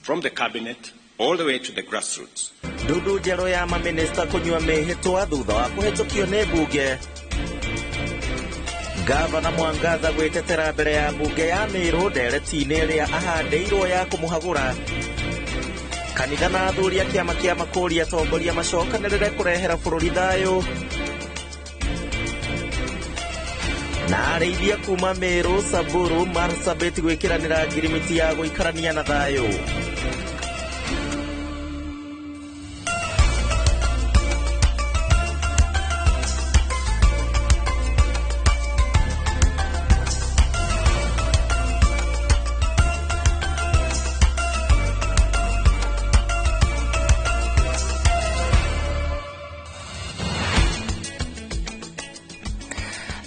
from the cabinet all the way to the grassroots. Ndundu njerũ ya mamĩnĩsta kũnyua mĩhĩtwa thutha wa kũhĩtũkio nĩ mbunge. Gavana Mwangaza gwĩtetera mbere ya mbunge ya Meru ndereti-inĩ ĩrĩa ahandĩirwo ya kũmũhagũra. Kanitha na athuri a kĩama kĩa makũria atongoria macokanĩrĩre kũrehera bũrũri thayũ. Na arĩithia kuma Meru, Samburu, Marsabit gwĩkĩranĩra ngirimiti ya gũikarania na thayũ.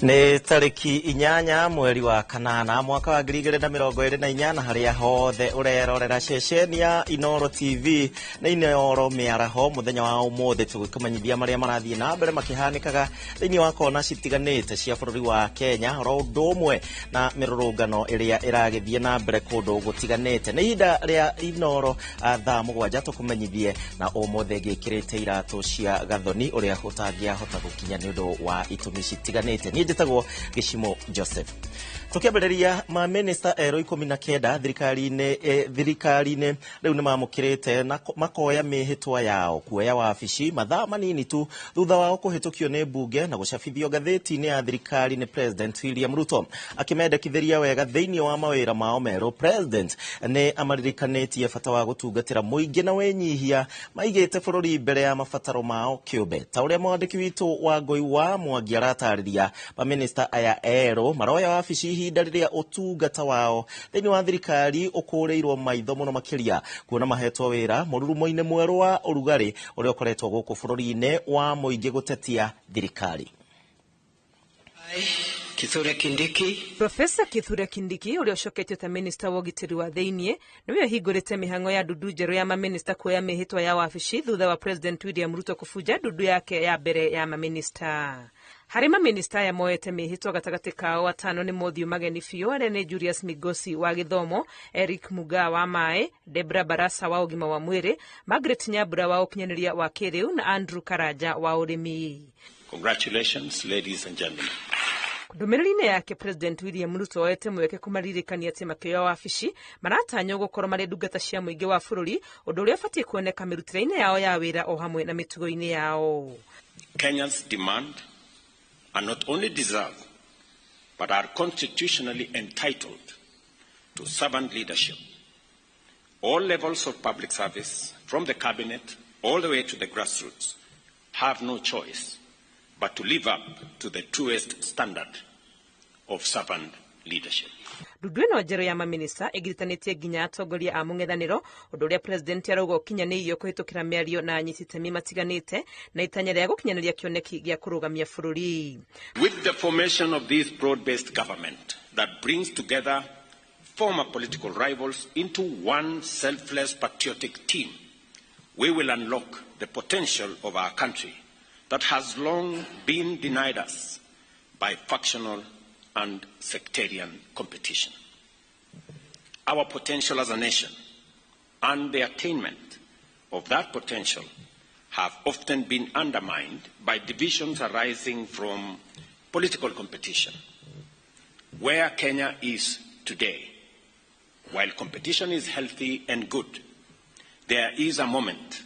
Nĩ tarĩki 8 mweri wa kanana mwaka wa 2028 harĩa hothe ũrerorera ceceni ya Inooro TV na Inooro mĩaraho mũthenya wa ũmũthĩ tũgĩkũmenyithia marĩa marathiĩ na mbere makĩhanĩkaga thĩinĩ wa kona citiganĩte cia bũrũri wa Kenya oro ũndũ ũmwe na mĩrũrũngano ĩrĩa ĩragĩthiĩ na mbere kũndũ gũtiganĩte. Nĩ ihinda rĩa Inooro thaa 7 tũkũmenyithie na ũmũthĩ ngĩkĩrĩte iratũ cia Gathoni ũrĩa ũtangĩahota gũkinya nĩ ũndũ wa itũmi citiganĩte. Niĩ njĩtagwo Gĩcimo Joseph. Tukiambĩrĩria mamĩnĩsta erũ 19 thirikari-inĩ rĩu nĩ mamũkĩrĩte na makoya mĩhĩtwa yao kuoya wabici mathaa manini tu thutha wao kũhĩtũkio nĩ mbunge na gũcabithio ngathĩti-inĩ ya thirikari nĩ President William Ruto. Akĩmendekithĩria wega thĩinĩ wa mawĩra mao merũ, President nĩ amaririkanĩtie bata wa gũtungatĩra mũingĩ na wĩnyihia maigĩte bũrũri mbere ya mabataro mao kĩũmbe. Ta ũrĩa mwandĩki witũ wa Ngũi wa Mwangi aratarĩria, mamĩnĩsta aya erũ maroya wabici ihinda rĩrĩa ũtungata wao thĩinĩ wa thirikari ũkũrĩirwo maitho mũno makĩria kuona mahetwo wĩra mũrurumo-inĩ mwerũ wa ũrugarĩ ũrĩa ũkoretwo gũkũ bũrũri-inĩ wa mũingĩ gũtetia thirikari. Kithure Kindiki. Profesa Kithure Kindiki ũrĩa ũcoketio ta minista wa ũgitĩri wa thĩiniĩ nĩwe ũhingũrĩte mĩhang'o ya ndundu njerũ ya mamĩnĩsta kuoya mĩhĩtwa ya wabici thutha wa President William Ruto kũbunja ndundu yake ya mbere ya mamĩnĩsta. Harĩ mamĩnĩsta aya moete mĩhĩtwa gatagatĩ kao atano nĩ mothiũ mageni biũ arĩa nĩ Julius Migosi wa gĩthomo, Eric Mugaa wa maĩ, Debra Barasa wa ũgima wa mwĩrĩ, Margaret Nyambura wa ũkinyanĩria wa kĩrĩu na Andrew Karanja wa ũrĩmi. Congratulations, ladies and gentlemen. Ndũmĩrĩri-inĩ yake President William Ruto oete mweke kũmaririkania atĩ makĩoya wabici maratanywo gũkorwo marĩ ndungata cia mũingĩ wa bũrũri, ũndũ ũrĩa ũbatiĩ kuoneka mĩrutĩre-inĩ yao ya wĩra o hamwe na mĩtugo-inĩ yao. Kenyans demand and not only deserve but are constitutionally entitled to servant leadership. All levels of public service, from the cabinet all the way to the grassroots, have no choice but to live up to the truest standard of servant leadership. Ndundu ĩno njerũ ya mamĩnĩsta ĩgiritanĩtie nginya atongoria a mũng'ethanĩro, ũndũ ũrĩa president arauga ũkinyanĩirio kũhĩtũkĩra mĩario na anyiti itemi matiganĩte na itanya rĩa gũkinyanĩria kĩoneki gĩa kũrũgamia bũrũri. With the formation of this broad-based government that brings together former political rivals into one selfless patriotic team, we will unlock the potential of our country that has long been denied us by factional and sectarian competition. Our potential as a nation and the attainment of that potential have often been undermined by divisions arising from political competition. Where Kenya is today, while competition is healthy and good, there is a moment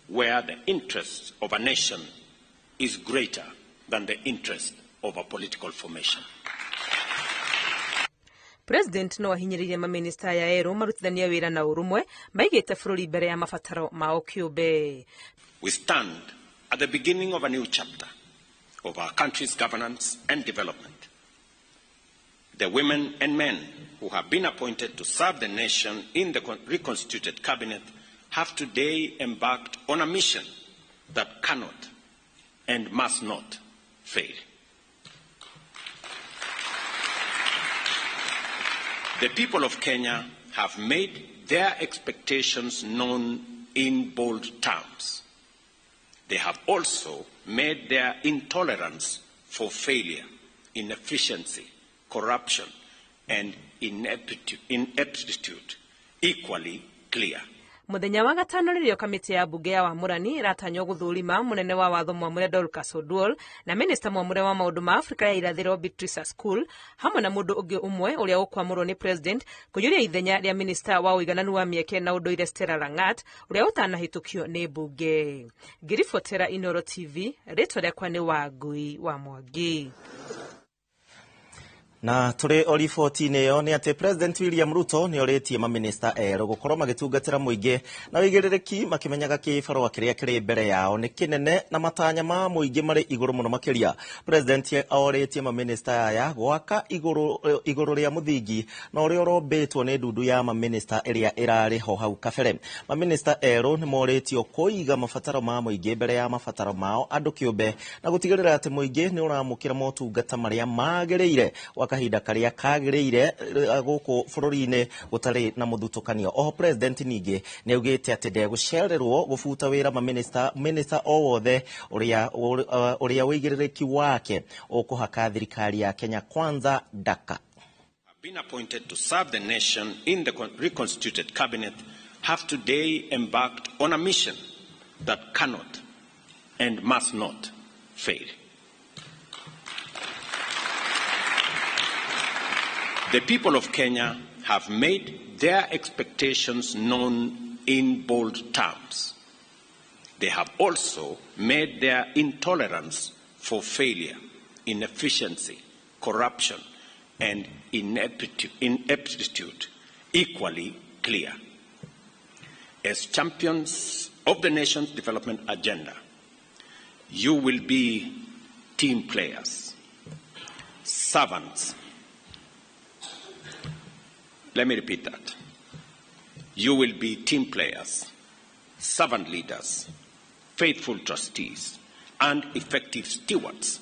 where the interest of a nation is greater than the interest of a political formation. President no ahinyĩrĩirie mamĩnĩsta aya erũ marutithanie wĩra na ũrũmwe maigĩte bũrũri mbere ya mabataro mao kĩũmbe. We stand at the beginning of a new chapter of our country's governance and development. The women and men who have been appointed to serve the nation in the reconstituted cabinet have today embarked on a mission that cannot and must not fail. The people of Kenya have made their expectations known in bold terms. They have also made their intolerance for failure, inefficiency, corruption, and ineptitude equally clear. Muthenya wa gatano rĩrĩa kamĩtĩ ya mbunge ya wamũrani ĩratanywo gũthũrima mũnene wa watho mwamũre Dorcas Oduol na minista mwamũre wa maũndũ ma Afrika ya irathĩro Beatrice Askul hamwe na mũndũ ũngĩ ũmwe ũrĩa ũkwamũrwo nĩ president kũiyũria ithenya rĩa minista wa ũigananu wa mĩeke na ũndũire Stella Langat ũrĩa ũtanahĩtũkio nĩ mbunge. Ngĩribotera Inooro TV, rĩtwa rĩakwa nĩ Wangui wa Mwangi. Na tũrĩ o riboti-inĩ ĩyo nĩ atĩ President William Ruto nĩ orĩtie maminista erũ gũkorwo magĩtungatĩra mũingĩ na ũigĩrĩrĩki makĩmenyaga kĩbarũa kĩrĩa kĩrĩ mbere yao nĩ kĩnene na matanya ma mũingĩ marĩ igũrũ mũno makĩria. President orĩtie maminista aya gwaka igũrũ rĩa mũthingi na ũrĩa ũrombĩtwo nĩ ndundu ya maminista ĩrĩa ĩrarĩ ho hau kabere. Maminista erũ nĩ morĩtio kũiga mabataro ma mũingĩ mbere ya mabataro mao andũ kĩũmbe na gũtigĩrĩra atĩ mũingĩ nĩ ũramũkĩra motungata marĩa magĩrĩire kahinda karĩa kagĩrĩire gũkũ bũrũri-inĩ gũtarĩ na mũthutũkanio. Oho president ningĩ nĩ augĩte atĩ ndegũcererwo gũbuta wĩra maminista o wothe ũrĩa ũigĩrĩrĩki wake ũkũhaka thirikari ya Kenya Kwanza daka. Been appointed to serve the nation in the reconstituted cabinet have today embarked on a mission that cannot and must not fail. The people of Kenya have made their expectations known in bold terms. They have also made their intolerance for failure, inefficiency, corruption, and ineptitude equally clear. As champions of the nation's development agenda, you will be team players, servants. Let me repeat that. You will be team players, servant leaders, faithful trustees, and effective stewards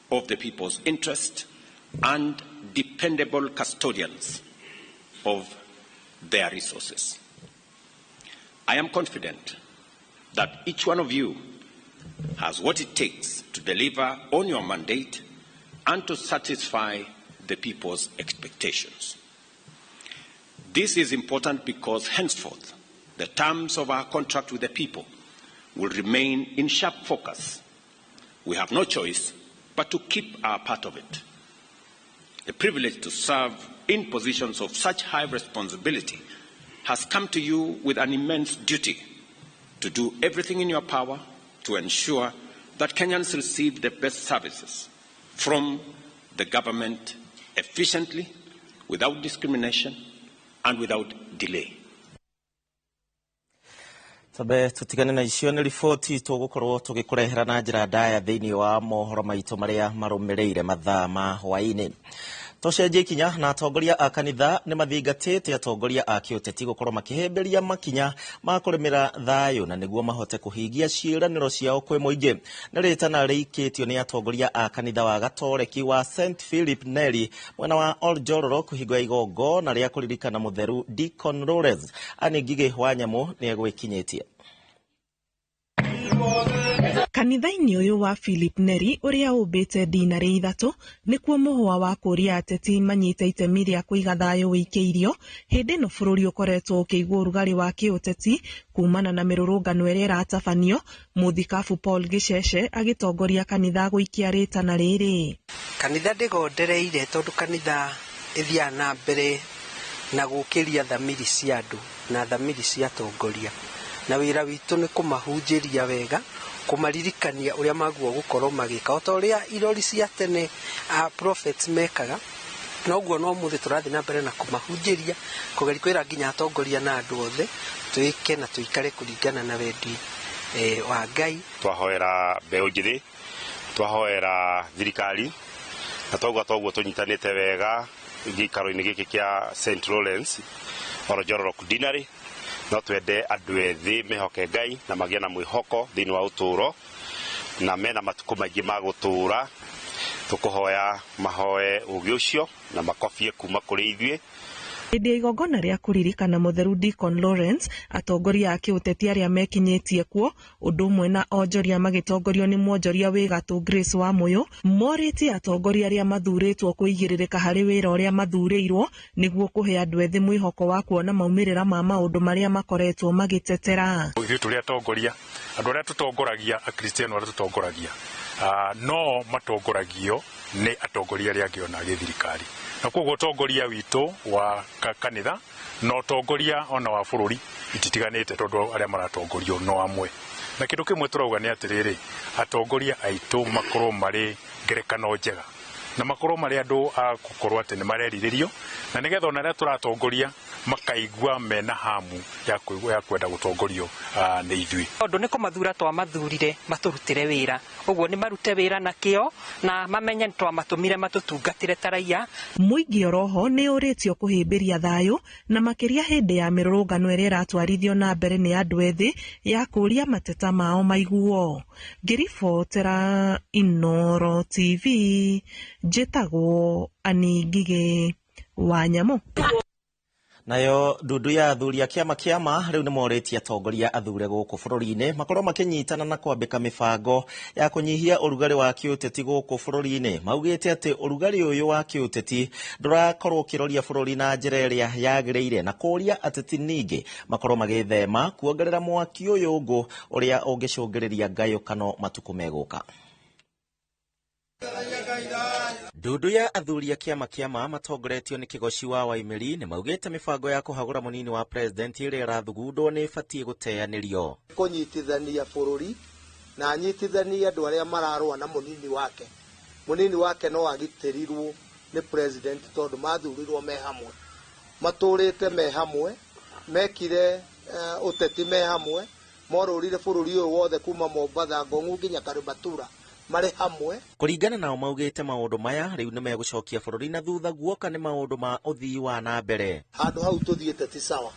of the people's interest and dependable custodians of their resources. I am confident that each one of you has what it takes to deliver on your mandate and to satisfy the people's expectations. This is important because henceforth, the terms of our contract with the people will remain in sharp focus. We have no choice but to keep our part of it. The privilege to serve in positions of such high responsibility has come to you with an immense duty to do everything in your power to ensure that Kenyans receive the best services from the government efficiently, without discrimination, and without delay. Tabe tutigane na icio nĩ riboti tũgũkorwo tũgĩkũrehera na njĩra ndaya thĩinĩ wa mohoro maitũ marĩa marũmĩrĩire mathaa ma hwaĩ-inĩ. Tũcenjie ikinya na atongoria a kanitha nĩ mathingatĩte atongoria a kĩũteti gũkorwo makĩhĩmbĩria makinya ma kũrĩmĩra thayũ na nĩguo mahote kũhingia ciĩranĩro ciao kwĩ mũingĩ. Nĩ rĩtana rĩikĩtio nĩ atongoria a kanitha wa Gatoreki wa St Philip Neri mwena wa Oljororo kũhingũra igongona rĩa kũririkana mũtheru Deacon Lawrence. Anne Ngigĩ wa Nyamũ nĩ egwĩkinyĩtie. Kanitha-inĩ ũyũ wa Philip Neri ũrĩa ũmbĩte ndinarĩ ithatũ nĩkuo mũhũa wa kũũria ateti manyite itemi rĩa kũiga thayũ wĩikĩirio hĩndĩ ĩno bũrũri ũkoretwo ũkĩigua ũrugarĩ wa kĩũteti kumana na mĩrũrũngano ĩrĩa ĩratabanio. Mũthikabu Paul Gĩcece agĩtongoria kanitha gũikia rĩtana rĩrĩ. Kanitha ndĩgondereire tondũ kanitha ĩthiaga na mbere na gũkĩria thamiri cia andũ na thamiri cia atongoria, na wĩra witũ nĩ kũmahunjĩria wega, kũmaririkania ũrĩa maguo gũkorwo magĩka o ta ũrĩa irori cia tene a prophets mekaga, noguo no mũthĩ tũrathiĩ na mbere na kũmahunjĩria, kũgeria kwĩra nginya atongoria na andũ othe twĩke na tũikare kũringana na wendi wa Ngai. Twahoera mbeũ njĩthĩ, twahoera thirikari, na toguo toguo tũnyitanĩte wega gĩikaro-inĩ gĩkĩ kĩa St Lawrence Oljororok Deanery. No twende andũ ethĩ mehoke Ngai na magĩe na mwĩhoko thĩinĩ wa ũtũũro na mena matukũ maingĩ ma gũtũũra. Tũkũhoya mahoe ũgĩ ũcio na makobie kuma kũrĩ ithuĩ Hĩndĩ ya igongona rĩa kũririkana mũtheru Deacon Lawrence, atongoria a kĩũteti arĩa mekinyĩtie kuo ũndũ ũmwe na onjoria magĩtongorio nĩ mwonjoria wĩ gatũ Grace Wamuyu morĩtie atongoria arĩa mathurĩtwo kũigĩrĩrĩka harĩ wĩra ũrĩa mathurĩirwo nĩguo kũhe andũ ethĩ mwĩhoko wa kuona maumĩrĩra ma maũndũ marĩa makoretwo magĩtetera. Ithuĩ tũrĩ atongoria, andũ arĩa tũtongoragia, akristiano arĩa tũtongoragia, no matongoragio nĩ atongoria arĩa angĩ ona gĩthirikari, na koguo ũtongoria witũ wa kanitha na ũtongoria ona wa bũrũri ititiganĩte, tondũ arĩa maratongorio no amwe. Na kĩndũ kĩmwe tũrauga nĩ atĩrĩrĩ, atongoria aitũ makorwo marĩ ngerekano njega na makorwo marĩ andũ a gũkorwo atĩ nĩ marerirĩrio, na nĩgetha ona arĩa tũratongoria makaigua mena hamu ya kwenda gũtongorio nĩ ithuĩ. Tondũ nĩ kũmathura twamathurire matũrutĩre wĩra, ũguo nĩ marute wĩra na kĩo na mamenye nĩ twamatũmire matũtungatĩre ta raiya. Mũingĩ oroho nĩ ũrĩtio kũhĩmbĩria thayũ na makĩria hĩndĩ ya mĩrũrũngano ĩrĩa ĩratwarithio na mbere nĩ andũ ethĩ ya kũũria mateta mao maiguo. Ngĩribotera Inooro TV, njĩtagwo Annie Ngigĩ wa Nyamũ. Nayo ndundu ya athuri a kĩama kĩama rĩu nĩ morĩtie atongoria athure gũkũ bũrũri-inĩ makorwo makĩnyitana na kwambĩka mĩbango ya kũnyihia ũrugarĩ wa kĩũteti gũkũ bũrũri-inĩ. Maugĩte atĩ ũrugarĩ ũyũ wa kĩũteti ndũrakorwo ũkĩroria bũrũri na njĩra ĩrĩa yagĩrĩire, na kũũria ateti ningĩ makorwo magĩthema kuongerera mwaki ũyũ ngũ ũrĩa ũngĩcũngĩrĩria ngayũkano matukũ megũka. Ndundu ya athuri a kĩama kĩama matongoretio nĩ Kĩgoci wa Waimĩri nĩ maugĩte mĩbango ya kũhagũra mũnini wa president ĩrĩa ĩrathugundwo nĩ ĩbatiĩ gũteanĩrio. Kũnyitithania bũrũri na anyitithanie andũ arĩa mararũa na mũnini wake. Mũnini wake no agitĩrirwo nĩ president tondũ mathurirwo me hamwe, matũrĩte me hamwe, mekire ũteti me hamwe, morũrire bũrũri ũyũ wothe kuma Mombatha Ngong'u nginya Karimatura marĩ hamwe. Kũringana nao maugĩte maũndũ maya rĩu nĩ megũcokia bũrũri na thutha guoka nĩ maũndũ ma ũthii wa na mbere. Handũ hau tũthiĩte ti sawa,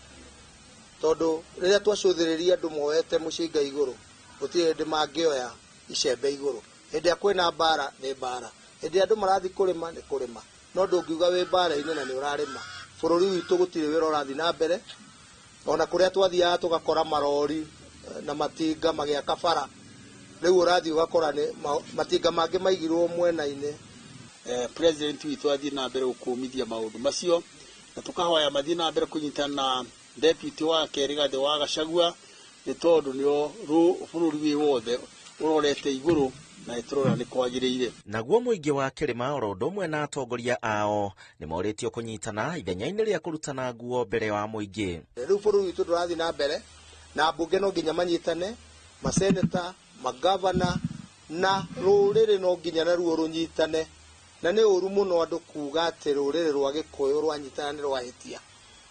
tondũ rĩrĩa twacũthĩrĩria andũ moete mũcinga igũrũ gũtirĩ hĩndĩ mangĩoya icembe igũrũ. Hĩndĩ ĩrĩa kwĩna mbara nĩ mbara, hĩndĩ ĩrĩa andũ marathiĩ kũrĩma nĩ kũrĩma, no ndũngiuga wĩ mbara-inĩ na nĩ ũrarĩma. Bũrũri witũ gũtirĩ wĩra ũrathiĩ na mbere, ona kũrĩa twathiaga tũgakora marori na matinga magĩaka bara, rĩu ũrathiĩ ũgakora nĩ matinga mangĩ maigirwo mwena-inĩ. President witũ athiĩ na mbere gũkũmithia maũndũ macio, na tũkahoya mathiĩ na mbere kũnyitana na deputy wake Rigathĩ wa Gachagua, nĩ tondũ nĩo bũrũri wĩ wothe ũrorete igũrũ na ĩtũrora nĩ kwagĩrĩire. Naguo mũingĩ wa kĩrĩma oro ũndũ ũmwe na atongoria ao nĩ morĩtio kũnyitana ithenya-inĩ rĩa kũrutana nguo mbere wa mũingĩ. Rĩu bũrũri witũ ndũrathiĩ na mbere, na mbunge no nginya manyitane, maseneta, magavana na rũrĩrĩ no nginya naruo rũnyitane. Na nĩ ũru mũno andũ kuga atĩ rũrĩrĩ rwa Gĩkũyũ rwanyitana nĩ rwahĩtia,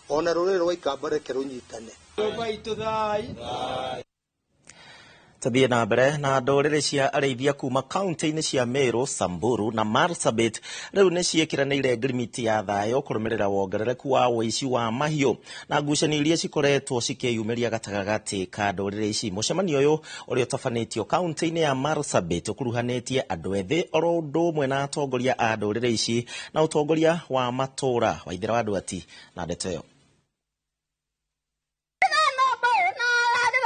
ona rũrĩrĩ rwa Ikamba reke rũnyitane. Tuthiĩ na mbere na ndũrĩrĩ cia arĩithia kuma kaunti-inĩ cia Meru, Samburu na Marsabit rĩu nĩ ciĩkĩranĩire ngirimiti ya thayũ kũrũmĩrĩra wongerereku wa ũici wa mahiũ na ngucanio iria cikoretwo cikĩyumĩria gatagatĩ ka ndũrĩrĩ ici. Mũcemanio ũyũ ũrĩa ũtabanĩtio kaunti-inĩ ya Marsabit ũkuruhanĩtie andũ ethĩ oro ũndũ ũmwe na atongoria a ndũrĩrĩ ici na ũtongoria wa matũũra. Waithera wa Ndwati na ndeto ĩyo.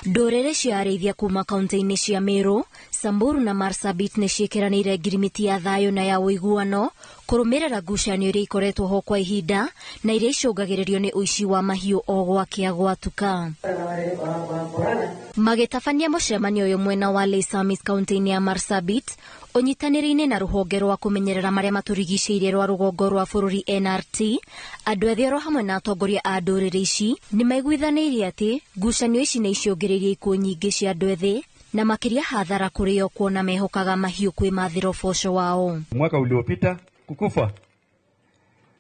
Ndũrĩrĩ cia arĩithia kuma kaunti-inĩ cia Meru, Samburu na Marsabit nĩ ciĩkĩranĩire ngirimiti ya thayũ na ya ũiguano kũrũmĩrĩra ngucanio iria ikoretwo ho kwa ihinda na iria icũngagĩrĩrio nĩ ũici wa mahiũ o gwakĩa gwatuka. Magĩtabania mũcemanio ũyũ mwena wa Laisamis kaunti-inĩ ya Marsabit ũnyitanĩri-inĩ na rũhonge rwa kũmenyerera marĩa matũrigicĩirie rwa rũgongo rwa bũrũri NRT, andũ ethĩ oro hamwe na atongoria a ndũrĩrĩ ici nĩ maiguithanĩirie atĩ ngucanio ici nĩ icũngĩrĩirie ikuũ nyingĩ cia andũ ethĩ na makĩria hathara kũrĩ o kuona mehokaga mahiũ kwĩmathĩra ũboco wao. Mwaka uliopita kukufa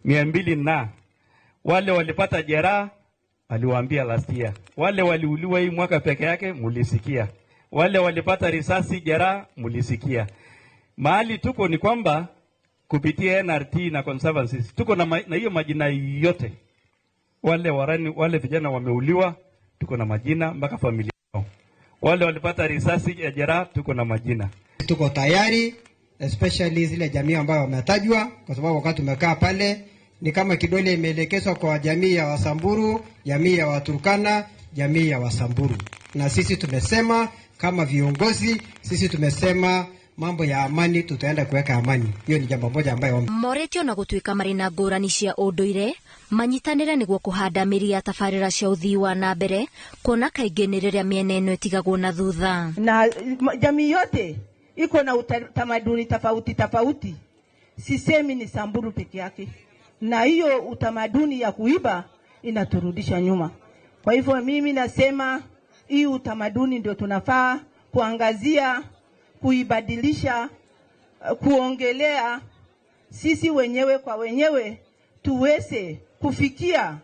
200 na wale walipata jeraha aliwaambia last year, wale waliuliwa hii mwaka peke yake mulisikia, wale walipata risasi jeraha mulisikia. Mahali tuko ni kwamba kupitia NRT na Conservancies tuko na hiyo majina yote, wale warani, wale vijana wameuliwa tuko na majina mpaka familia yao, wale walipata risasi ya jeraha tuko na majina. Tuko tayari especially zile jamii ambayo wametajwa, kwa sababu wakati tumekaa pale Ni kama kidole imeelekezwa kwa jamii ya Wasamburu, jamii ya Waturkana, jamii ya Wasamburu. Na sisi tumesema kama viongozi, sisi tumesema mambo ya amani, tutaenda kuweka amani. Hiyo ni jambo moja ambayo Moretio na gũtuĩka marĩ na ngũrani cia ũndũire manyitanĩre nĩguo kũhanda mĩri ya tabarĩra cia ũthii wa na mbere kuona kaingĩ nĩ rĩrĩa mĩena ĩno ĩtigagwo na thutha. Na jamii yote iko na utamaduni tofauti tofauti, sisemi ni Samburu peke yake, na hiyo utamaduni ya kuiba inaturudisha nyuma. Kwa hivyo mimi nasema hii utamaduni ndio tunafaa kuangazia, kuibadilisha, kuongelea sisi wenyewe kwa wenyewe, tuweze kufikia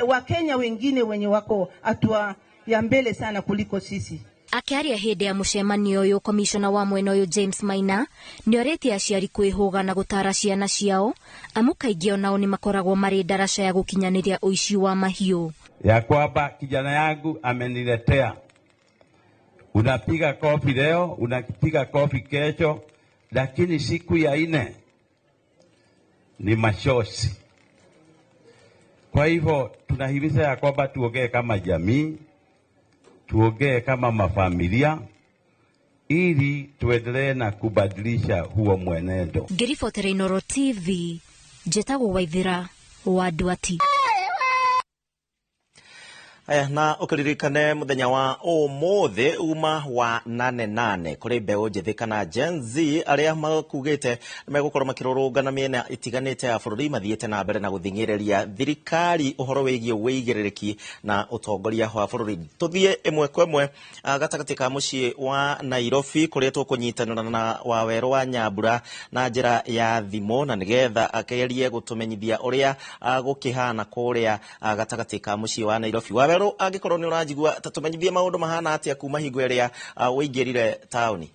Wakenya wengine wenye wako hatua ya mbele sana kuliko sisi. Akiaria hĩndĩ ya mũcemanio ũyũ, komishona wa mwena ũyũ James Maina nĩorĩtie aciari kwĩhũga na gũtara ciana ciao amu kaingĩ onao nĩ makoragwo marĩ ndaraca ya gũkinyanĩria ũici wa mahiũ. Ya kwamba kijana yangu ameniletea, unapiga kofi leo, unapiga kofi kesho, lakini siku ya 4 ni machozi. Kwa hivyo tunahimiza ya kwamba tuongee kama jamii, tuongee kama mafamilia, ili tuendelee na kubadilisha huo mwenendo. Ngĩribotera Inooro TV, njĩtagwo Waithira wa Nduati. Aya, na ũkĩririkane mũthenya wa ũmũthĩ uma wa 88 kũrĩ mbeũ njĩthĩ kana Gen Z arĩa makugĩte megũkorwo makĩrũrũngana mĩena ĩtiganĩte ya bũrũri mathiĩte na mbere na gũthing'ĩrĩria thirikari ũhoro wĩgiĩ wĩigĩrĩrĩki na ũtongoria wa bũrũri. Tũthiĩ ĩmwe kwa ĩmwe gatagatĩ ka mũciĩ wa Nairobi kũrĩa tũkũnyitanĩra na Wawerũ wa Nyambura na njĩra ya thimũ na nĩgetha akerie gũtũmenyithia ũrĩa gũkĩhana kũrĩa gatagatĩ ka mũciĩ wa Nairobi. Wawerũ, angĩkorwo nĩ ũranjigua, ta tũmenyithie maũndũ mahana atĩa kuma hingo ĩrĩa ũingĩrire taũni.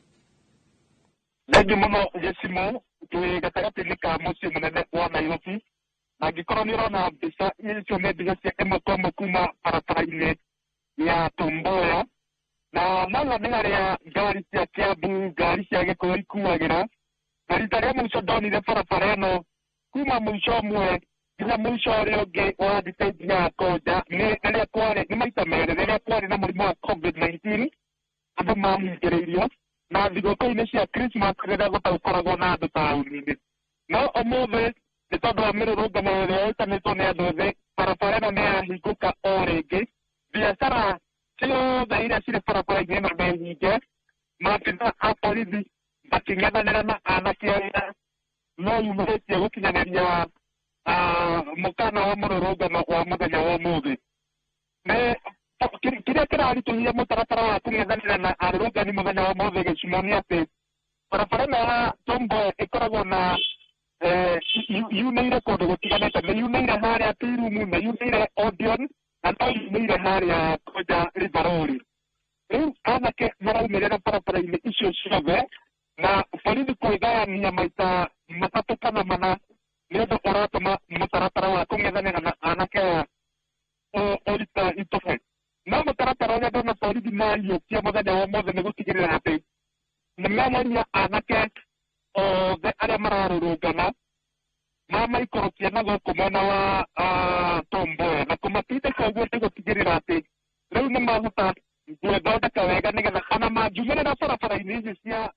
Thengiũ mũno Gĩcimo, twĩ gatagatĩ-inĩ ka mũciĩ mũnene wa Nairobi, na angĩkorwo nĩ ũrona mbica icio nĩ mbica cia ĩmwe kwa ĩmwe kuma barabara-inĩ ya Tom Mboya, na maga nĩ harĩa ngari cia Kiambu, ngari cia Gĩkũyũ ikuagĩra, na rita rĩa mũico ndonire barabara ĩno kuma mũico ũmwe nginya mũico ũrĩa ũngĩ wa thitĩnji ya Koja nĩ rĩrĩa kwarĩ, nĩ maita merĩ rĩrĩa kwarĩ na mũrimũ wa COVID-19, andũ mahingĩrĩirio, na thigũkũ-inĩ cia Christmas rĩrĩa gũtagũkoragwo na andũ taũni-inĩ. No ũmũthĩ nĩ tondũ wa mĩrũrũngano ĩrĩa ĩtanĩtwo nĩ andũ ethĩ, barabara ĩno nĩ yahingũka o rĩngĩ. Biacara ciothe iria cirĩ barabara-inĩ ĩno nĩ hinge, maabitha a borithi makĩng'ethanĩra na anake arĩa no yumĩrĩtie gũkinyanĩria mũkana wa mũrũrũngano wa mũthenya wa ũmũthĩ. Kĩrĩa kĩraritũhia mũtaratara wa kũng'ethanĩra na arũrũngani mũthenya wa ũmũthĩ Gĩcimo nĩ atĩ barabara ĩno ya Tom Mboya ĩkoragwo na yunĩire kũndũ gũtiganĩte, nĩ yunĩire harĩa Tea Room, nĩ yunĩire Odeon, na no yunĩire harĩa Koja River. Rĩu anake maraumĩrĩra barabara-inĩ icio ciothe na borithi kwĩgayania maita matatũ kana mana nĩ ũndũ ũratũma mũtaratara wa kũng'ethanĩra na anake aya ũrita itũhe. No mũtaratara ũrĩa ndona borithi mariũkia mũthenya wa ũmũthĩ nĩ gũtigĩrĩra atĩ nĩ meheria anake othe arĩa mararũrũngana mamaikũrũkia na gũkũ mwena wa Tom Mboya, na kũmatindĩka ũguo nĩ gũtigĩrĩra atĩ rĩu nĩ mahota gwĩthondeka wega nĩgetha kana mangiumĩrĩra barabara-inĩ ici cia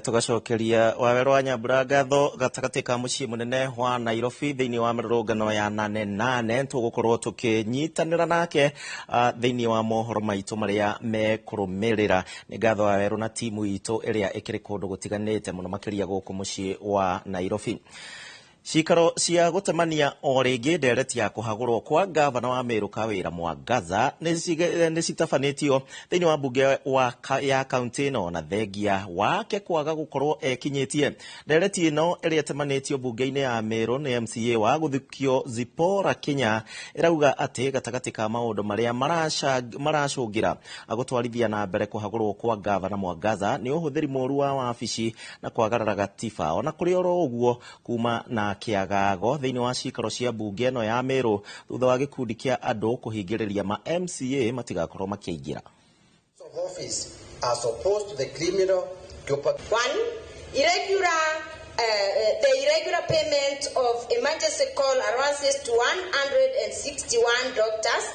Tugacokeria Wawerũ wa Nyambura ngatho gatagatĩ ka mũciĩ mũnene wa Nairobi thĩinĩ wa mĩrũrũngano ya 88 tũgũkorwo tũkĩnyitanĩra nake thĩinĩ wa mohoro maitũ marĩa mekũrũmĩrĩra. Nĩ ngatho Wawerũ na timu itũ ĩrĩa ĩkĩrĩ kũndũ gũtiganĩte mũno makĩria gũkũ mũciĩ wa Nairobi. Cikaro cia gũtemania o rĩngĩ ndereti ya kũhagũrwo kwa gavana wa Meru Kawĩra Mwangaza nĩ citabanĩtio thĩinĩ wa mbunge ya kaunti ĩno na thengia wake kwaga gũkorwo ekinyĩtie. Ndereti ĩno ĩrĩa ĩtemanĩtio mbunge-inĩ ya Meru nĩ MCA wa gũthukio Zipporah Kinya ĩrauga atĩ gatagatĩ ka maũndũ marĩa maracũngĩra gũtwarithia na mbere kũhagũrwo kwa gavana Mwangaza nĩ ũhũthĩri mũru wa wabici na kwagarara gatiba. Ona kũrĩ oro ũguo kuma na kĩagago thĩinĩ wa cikaro cia mbunge ĩno ya Meru thutha wa gĩkundi kĩa andũ kũhingĩrĩria ma MCA matigakorwo makĩingĩra. One, irregular the irregular payment of emergency call allowances to 161 doctors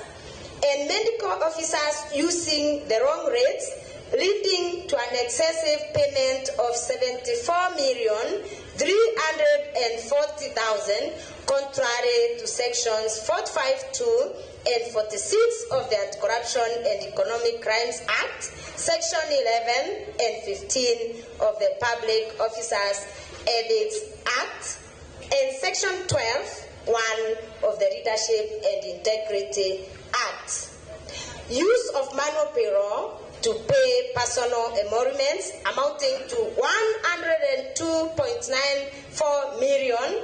and medical officers using the wrong rates, leading to an excessive payment of 74,340,000, contrary to sections 452 and 46 of the Anti-Corruption and Economic Crimes Act, section 11 and 15 of the Public Officers Ethics Act, and section 12(1) of the Leadership and Integrity Act. Use of manual payroll to pay personal emoluments amounting to 102.94 million,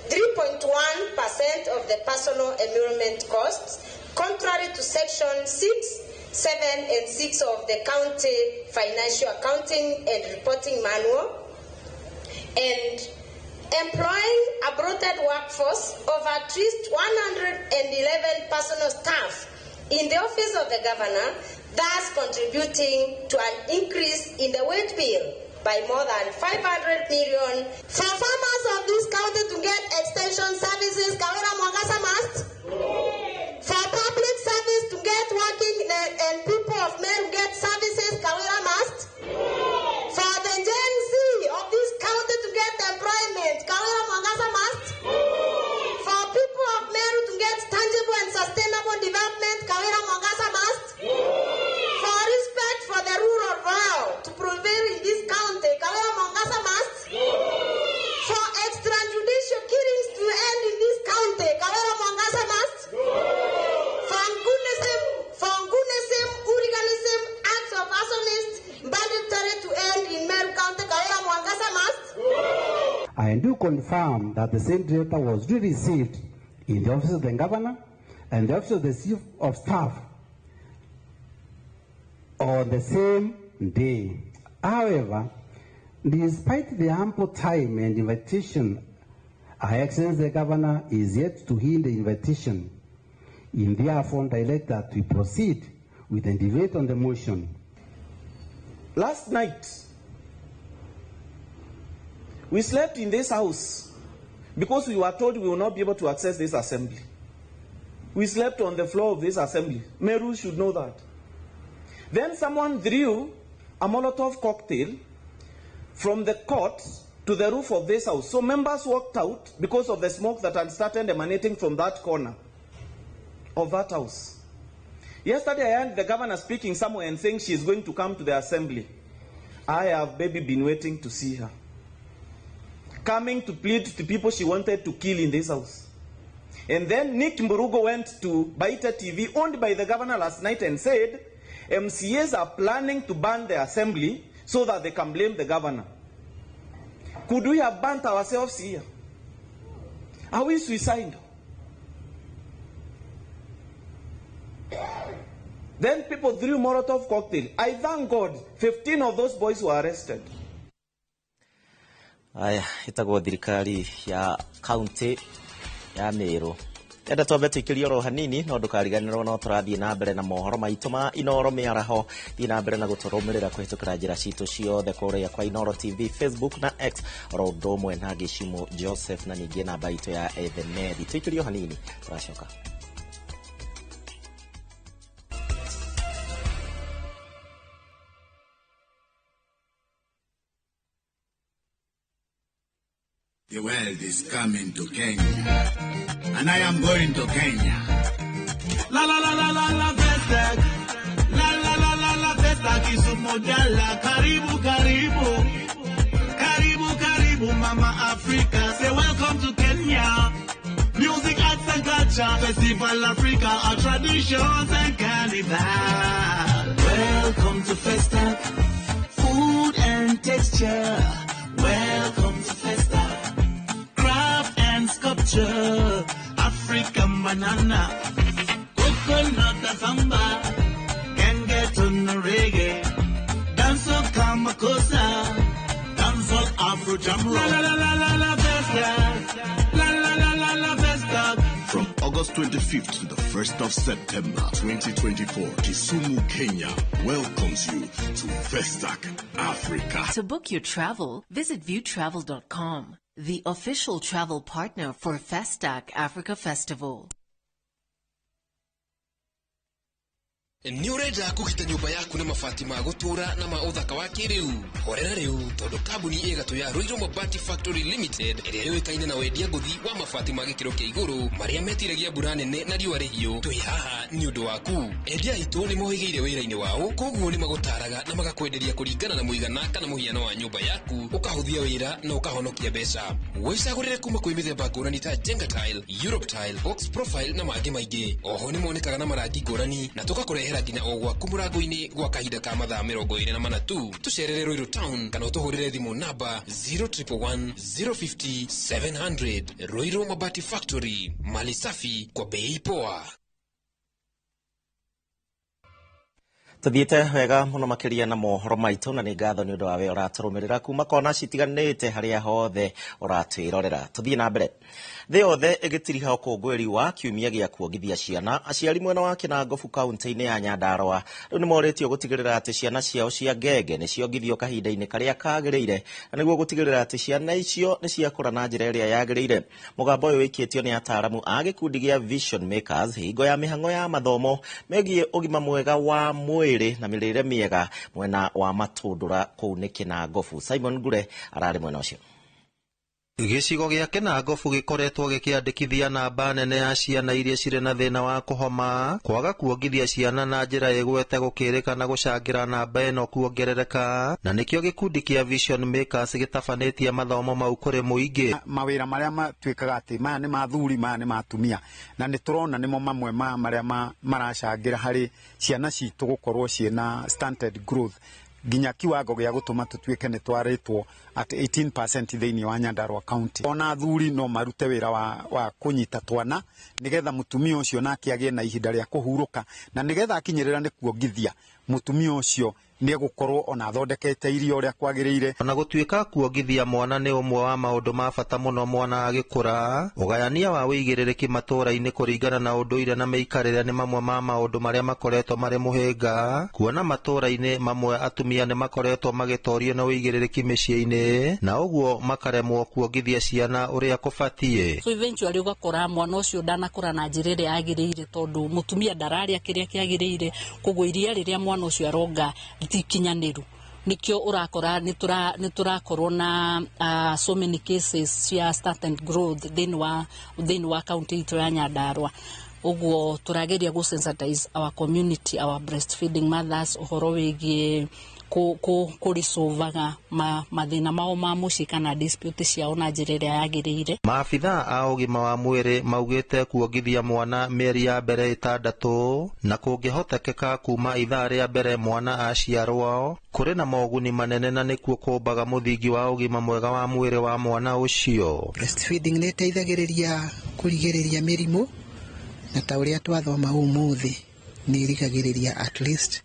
3.1% of the personal emolument costs, contrary to section 6, 7, and 6 of the County Financial Accounting and Reporting Manual, and employing a bloated workforce of at least 111 personal staff in the office of the governor, thus contributing to an increase in the wage bill by more than 500 million. For farmers of this county to get extension services, Kawira Mwangaza must. For public service to get working and people of Meru get services, Kawira must. For the Gen Z of this county to get employment, Kawira Mwangaza must. For people of Meru to get tangible and sustainable development, Kawira Mwangaza must. For respect for the rule of law to prevail in this county, Kawira Mwangaza must. For extrajudicial killings to end in this county, Kawira Mwangaza must. For Ngunism, hooliganism, acts of arsonists, banditry to end in Meru County, Kawira Mwangaza must. I do confirm that the same letter was duly received in the office of the governor and the office of the chief of staff on the same day. However, despite the ample time and invitation, Her Excellency the Governor is yet to hear the invitation. In therefore direct that we proceed with the debate on the motion. Last night, we slept in this house because we were told we will not be able to access this assembly. We slept on the floor of this assembly. Meru should know that. Then someone threw a Molotov cocktail from the court to the roof of this house. So members walked out because of the smoke that had started emanating from that corner of that house. Yesterday, I heard the governor speaking somewhere and saying she is going to come to the assembly. I have maybe been waiting to see her. Coming to plead to people she wanted to kill in this house. And then Nick Mburugo went to Baita TV, owned by the governor last night, and said MCAs are planning to ban the assembly so that they can blame the governor. Could we have burnt ourselves here? Are we suicidal? Then people threw Molotov cocktail. I thank God, 15 of those boys were arrested. Aya, ĩtagwo thirikari ya county ya Meru. Enda twambe tũikĩrie oro hanini no ndũkariganĩrwo no tũrathiĩ na mbere na mohoro maitũ ma Inooro mĩaraho. Thiĩ na mbere na gũtũrũmĩrĩra kũhĩtũkĩra njĩra citũ ciothe kũrĩa kwa Inooro TV, Facebook na X, oro ũndũ ũmwe na Gĩcimu Joseph na ningĩ namba itũ ya Ethemethi. Tũikĩrie o hanini tũracoka. The world is coming to Kenya, and I am going to Kenya. La la la la la la Festac, la la la la la Festac Kisumu Dala, karibu karibu, karibu karibu Mama Africa. Say welcome to Kenya. Music, arts and culture, Festival Africa, our traditions and carnival. Welcome to Festac, food and texture. Welcome to Festac. Sculpture, African banana, coconut samba, can get on the reggae, dance of Kamakosa, dance of Afro Jam. La la la la la la Festa, la la la la la Festa. From August August 25th to the 1st of September 2024, Kisumu, Kenya welcomes you to Vestac Africa. To book your travel, visit viewtravel.com, the official travel partner for Festac Africa Festival. Nĩ ũrenda kũgita nyũmba yaku na mabati ma gũtũũra na ma ũthaka wa kĩrĩu? Horera rĩu, tondũ kambuni ĩgatũ ya Ruiru Mabati Factory Limited, ĩrĩa yũĩkaine na wendia ngũthi wa mabati ma gĩkĩro kĩa igũrũ marĩa metiragia mbura nene na riũa rĩhiũ, twĩ haha nĩ ũndũ waku. Endia aitũ nĩ mohĩgĩire wĩra-inĩ wao, koguo nĩ magũtaraga na magakwenderia kũringana na mũigana kana mũhiano wa nyũmba yaku, ũkahũthia wĩra na ũkahonokia mbeca. Wĩcagũrĩre kuma kwĩ mĩthemba ngũrani ta Jenga Tile, Europe Tile, Box Profile na mangĩ maingĩ. Oho nĩ monekaga na marangi ngũrani na tũgakũrehera nginya o gwaku mũrango-inĩ gwa kahinda ka mathaa 24 tu. Tũcerere Ruiru Town kana ũtũhũrĩre thimũ namba 0111 050 700. Ruiru Mabati Factory, mali safi kwa bei poa. Tuthiĩte wega mũno makĩria na mohoro maitũ, na nĩ ngatho nĩ ũndũ wa we ũratũrũmĩrĩra kuma kona citiganĩte harĩa hothe ũratwĩrorera. Tũthiĩ na mbere. Thĩ yothe ĩgĩtiriha ũkũngũĩri wa kiumia gĩa kuongithia ciana, aciari mwena wa Kĩnangobu kaunti-inĩ ya Nyandarũa rĩu nĩ morĩtio gũtigĩrĩra atĩ ciana ciao cia ngenge nĩ ciongithio kahinda-inĩ karĩa kagĩrĩire, na nĩguo gũtigĩrĩra atĩ ciana icio nĩ ciakũra na njĩra ĩrĩa yagĩrĩire. Mũgambo ũyũ wĩkĩtio nĩ ataaramu a gĩkundi gĩa Vision Makers hingo ya mĩhang'o ya mathomo megiĩ ũgima mwega wa mwĩrĩ na mĩrĩre mĩega mwena wa Matũndũra kũu nĩ Kĩnangobu. Simon Ngure ararĩ mwena ũcio. Gĩcigo gĩa Kĩnangobu gĩkoretwo gĩkĩandĩkithia namba nene ya ciana iria cirĩ na thĩna wa kũhoma, kwaga kuongithia ciana na njĩra ĩgwete gũkĩrĩkana gũcangĩra namba ĩno kuongerereka, na nĩkĩo gĩkundi kĩa Vision Makers gĩtabanĩtie mathomo mau kũrĩ mũingĩ. Mawĩra marĩa matuĩkaga atĩ maya nĩ ma athuri, maya nĩ ma atumia, na nĩ tũrona nĩmo mamwe ma marĩa maracangĩra harĩ ciana citũ gũkorwo ciĩna stunted growth nginya kiwango gĩa gũtũma tũtuĩke nĩ twarĩtwo at 18% thĩinĩ wa Nyandarua County. Ona athuri no marute wĩra wa kũnyita twana nĩgetha mũtumia ũcio nake agĩe na ihinda rĩa kũhurũka, na nĩgetha akinyĩrĩra nĩ kuongithia mũtumia ũcio nĩ egũkorwo ona athondekete irio ũrĩa kwagĩrĩire. Ona gũtuĩka kuongithia mwana nĩ ũmwe wa maũndũ ma bata mũno mwana agĩkũra, ũgayania wa wĩigĩrĩrĩki matũũra-inĩ kũringana na ũndũire na mĩikarĩre nĩ mamwe ma maũndũ marĩa makoretwo marĩ mũhĩnga, kuona matũũra-inĩ mamwe atumia nĩ makoretwo magĩtorio na wĩigĩrĩrĩki mĩciĩ-inĩ, na ũguo makaremwo kuongithia ciana ũrĩa kũbatiĩ. So eventually ũgakora mwana ũcio ndanakũra na njĩra ĩrĩa yagĩrĩire, tondũ mũtumia ndararĩa kĩrĩa kĩagĩrĩire, koguo iria rĩrĩa mwana ũcio aronga rĩtikinyanĩru. Nikio ũrakora nĩ tũrakorwo na so many cases cia stunted growth thĩinĩ wa county itũ ya Nyandarua. Ũguo tũrageria gũ sensitize our community, our breastfeeding mothers ũhoro wĩgiĩ kũricovaga mathĩna mao ma mũciĩ kana dispute ciao na njĩra ĩrĩa yagĩrĩire. Maabithaa a ũgima wa mwĩrĩ maugĩte kuongithia mwana mĩeri ya mbere 6 na kũngĩhotekeka kuma ithaa rĩa mbere mwana aciarwo kũrĩ na moguni manene, na nĩkuo kũmbaga mũthingi wa ũgima mwega wa mwĩrĩ wa mwana ũcio. Breastfeeding nĩ ĩteithagĩrĩria kũrigĩrĩria mĩrimũ, na ta ũrĩa twathoma ũmũthĩ nĩ ĩrigagĩrĩria at least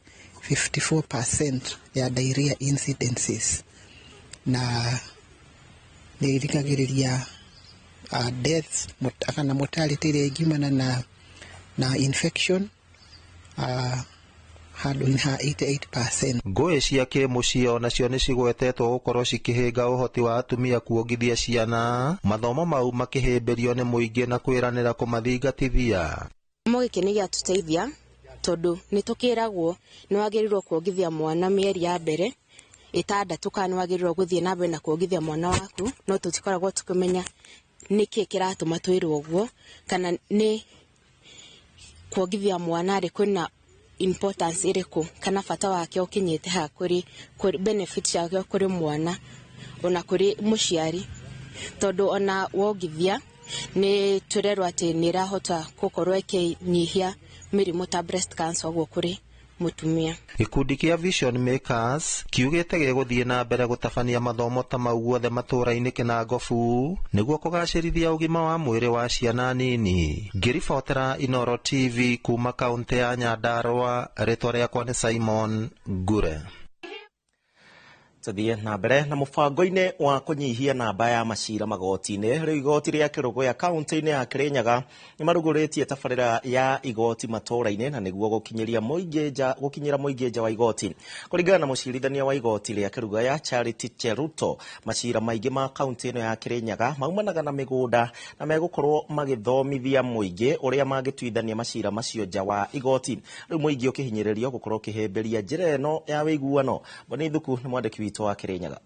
54% ya diarrhea incidences, na nĩ ĩrigagĩrĩria deaths kana mortality ĩrĩa ĩngiumana na infection handũ ha 88%. Ngũĩ cia kĩmũciĩ onacio nĩ cigwetetwo gũkorwo cikĩhĩnga ũhoti wa atumia kuongithia ciana, mathomo mau makĩhĩmbĩrio nĩ mũingĩ na kwĩranĩra kũmathingatithia. Gĩthomo gĩkĩ nĩ gĩatũteithia tondũ nĩ tũkĩragwo nĩ wagĩrĩirwo kuongithia mwana mĩeri ya mbere 6 kana nĩ wagĩrĩirwo gũthiĩ na mbere na kuongithia mwana waku, no tũtikoragwo tũkĩmenya nĩkĩ kĩratũma twĩrwo ũguo, kana nĩ kuongithia mwana rĩ kwĩna importance ĩrĩkũ kana bata wake ũkinyĩte ha kũrĩ benefit yake kũrĩ mwana ona kũrĩ mũciari, tondũ ona wongithia nĩ tũrerwo atĩ nĩ ĩrahota gũkorwo ĩkĩnyihia mĩrimũ ta breast cancer ũguo kũrĩ mũtumia. Gĩkundi kĩa Vision Makers kiugĩte gĩgũthiĩ na mbere gũtabania mathomo ta mau guothe matũũra-inĩ Kĩnangobu nĩguo kũgacĩrithia ũgima wa mwĩrĩ wa ciana nini. Ngĩribotera Inooro TV kuma kaũntĩ ya Nyandarũa, rĩtwa rĩakwa nĩ Simon Ngure. Tuthiĩ na mbere na mũbango-inĩ wa kũnyihia namba ya macira magoti-inĩ. Rĩu igoti rĩa Kĩrũgũya kaunti-inĩ ya Kĩrĩnyaga nĩ marugũrĩtie tabarĩra ya igoti matũũra-inĩ na nĩguo gũkinyĩra mũingĩ nja wa igoti. Kũringana na mũcirithania wa igoti rĩa Kĩrũgũya Charity Cheruto, macira maingĩ ma kaunti ĩno ya Kĩrĩnyaga maumanaga na mĩgũnda na megũkorwo magĩthomithia mũingĩ ũrĩa mangĩtuithania macira macio nja wa igoti. Rĩu mũingĩ ũkĩhinyĩrĩrio gũkorwo ũkĩhĩmbĩria njĩra ĩno ya wĩiguano. Boni Thuku nĩ mwandĩki witũ wa Kĩrĩnyaga.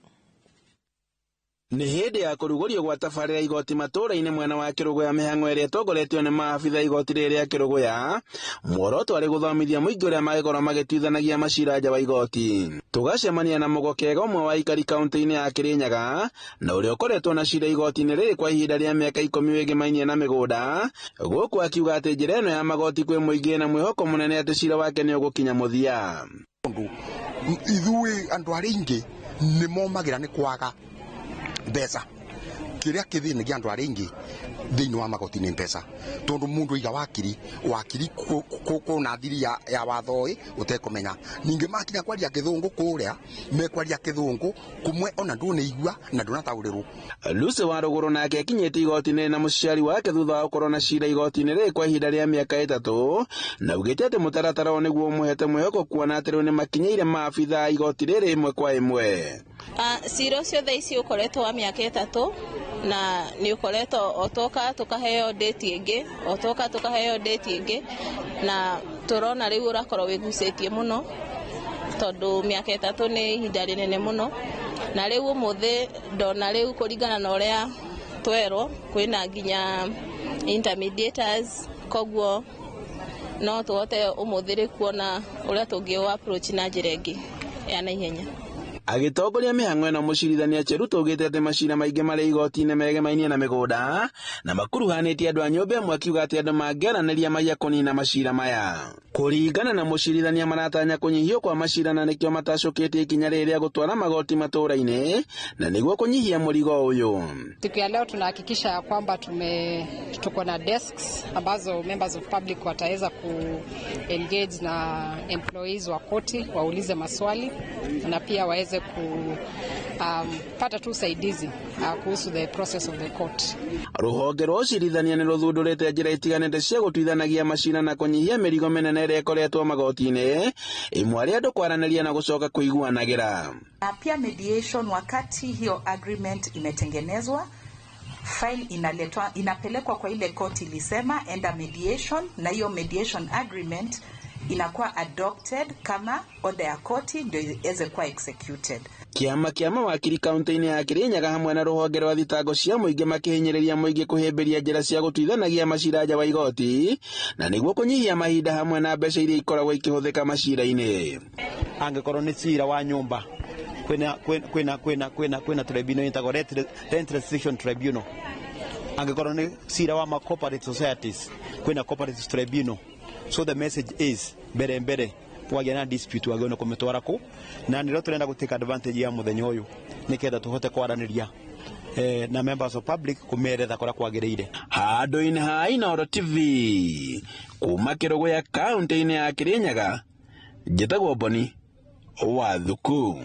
Nĩ hĩndĩ ya kũrugũrio gwa tabarĩra igoti matũũra-inĩ mwena wa Kĩrũgũya mĩhang'o ĩrĩa ĩtongoretio nĩ maabitha igoti rĩrĩ rĩa Kĩrũgũya, muoroto arĩ gũthomithia mũingĩ ũrĩa mangĩkorwo magĩtuithanagia macira nja wa igoti. Tũgacemania na Mũgokega ũmwe wa aikari kaunti-inĩ ya Kĩrĩnyaga na ũrĩa ũkoretwo na cira igoti-inĩ rĩrĩ kwa ihinda rĩa mĩaka 10 wĩgĩmainie na mĩgũnda, gũkũ akiuga atĩ njĩra ĩno ya magoti kwĩ mũingĩ na mwĩhoko mũnene atĩ cira wake nĩ ũgũkinya mũthia. Ithuĩ andũ arĩa aingĩ nĩ momagĩra nĩ kwaga mbeca. Kĩrĩa kĩthĩna kĩa andũ arĩa aingĩ thĩinĩ wa magoti nĩ mbeca, tondũ mũndũ aiga wakiri wakiri kũna thiri ya watho ĩ ũtekũmenya. Ningĩ makinya kwaria kĩthũngũ kũrĩa mekwaria kĩthũngũ kũmwe ona ndũnĩigua na ndũnataũrĩrwo. Lucy wa Rũgũrũ nake akinyĩte igoti-inĩ na mũciari wake thutha wa gũkorwo na cira igoti-inĩ rĩrĩ kwa ihinda rĩa mĩaka 3, na augĩte atĩ mũtaratara ũyũ nĩguo ũmũhete mwĩhoko kuona atĩ rĩu nĩmakinyĩire maabitha a igoti rĩrĩ ĩmwe kwa ĩmwe. Cira ũcio thaa ici ũkoretwo wa mĩaka 3 na nĩ ũkoretwo otoka tũkaheo date ĩngĩ, otoka tũkaheo date ĩngĩ, na tũrona rĩu ũrakorwo wĩgucĩtie mũno tondũ mĩaka 3 nĩ ihinda rĩnene mũno, na rĩu ũmũthĩ ndona rĩu kũringana na ũrĩa twerwo kwĩna nginya intermediators, koguo no tũhote ũmũthĩ rĩ kuona ũrĩa tũngĩ approach na njĩra ĩngĩ ya naihenya. Agĩtongoria mĩhang'o ĩno mũcirithania Cheruto augĩte atĩ macira maingĩ marĩ igoti-inĩ megemainie na mĩgũnda na makuruhanĩtie andũ a nyũmba ĩmwe, akiuga atĩ andũ mangĩaranĩria maiya kũnina macira maya. Kũringana na mũcirithania, maratanya kũnyihio kwa macira na nĩkĩo matacũkĩtie ikinya rĩrĩ rĩa gũtwara magoti matũũra-inĩ na nĩguo kũnyihia mũrigo ũyũ. Siku ya leo tunahakikisha ya kwamba tuko na desks ambazo members of public wataweza ku engage na employees wa koti, waulize maswali na pia waweze kupata tu usaidizi kuhusu the process of the court. Rũhonge rwa ũcirithania nĩ rũthundũrĩte njĩra itiganĩte cia gũtuithanagia macira na kũnyihia mĩrigo mĩnene ĩrĩa ĩkoretwo magoti-inĩ, ĩmwe arĩ andũ kwaranĩria na gũcoka kũiguanagĩra. Na pia mediation, wakati hiyo agreement imetengenezwa, file inaletwa, inapelekwa kwa ile court ilisema enda mediation, na hiyo mediation agreement inakuwa adopted kama order ya koti ndio iweze kuwa executed. Kĩama kĩa mawakiri kaunti-inĩ ya Kĩrĩnyaga hamwe na rũhonge rwa thitango cia mũingĩ makĩhinyĩrĩria mũingĩ kũhĩmbĩria njĩra cia gũtuithanagia macira nja wa igoti na nĩguo kũnyihia mahinda hamwe na mbeca iria ikoragwo ikĩhũthĩka macira-inĩ. Angĩkorwo nĩ cira wa nyũmba kwĩna tribunal ĩtagwo Rent Restriction Tribunal. Angĩkorwo nĩ cira wa ma cooperative societies kwĩna cooperative tribunal. So the message is mbere mbere wagĩa na dispute wagĩrĩirwo nĩ kũmĩtwara kũ, na nĩrĩo tũrenda gũ take advantage ya mũthenya ũyũ nĩketha tũhote kwaranĩria na members of public kũmeretha kũrĩa kwagĩrĩire. Handũ-inĩ ha Inooro TV kuma Kĩrũgũya kaunti-inĩ ya Kĩrĩnyaga, njĩtagwo Boni wa Thuku.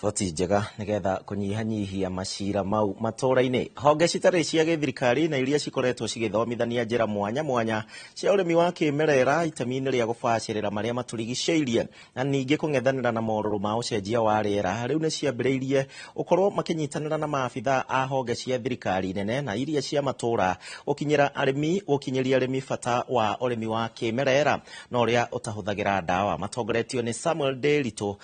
Boti njega nigetha kunyihanyihia macira mau matũra-inĩ. Honge citarĩ cia gĩthirikari na iria cikoretwo cigĩthomithania njĩra mwanya mwanya cia ũrĩmi wa kĩmerera itemi-inĩ rĩa gũbacĩrĩra marĩa matũrigicĩirie na ningĩ kũng'ethanĩra na morũrũ ma ũcenjia wa rĩera, rĩu nĩ ciambĩrĩirie ũkorwo makĩnyitanĩra na maabitha a honge cia thirikari nene na iria cia matũra gũkinyĩria arĩmi bata wa ũrĩmi wa kĩmerera na ũrĩa ũtahũthagĩra ndawa. Matongoretio nĩ Samuel Nderitu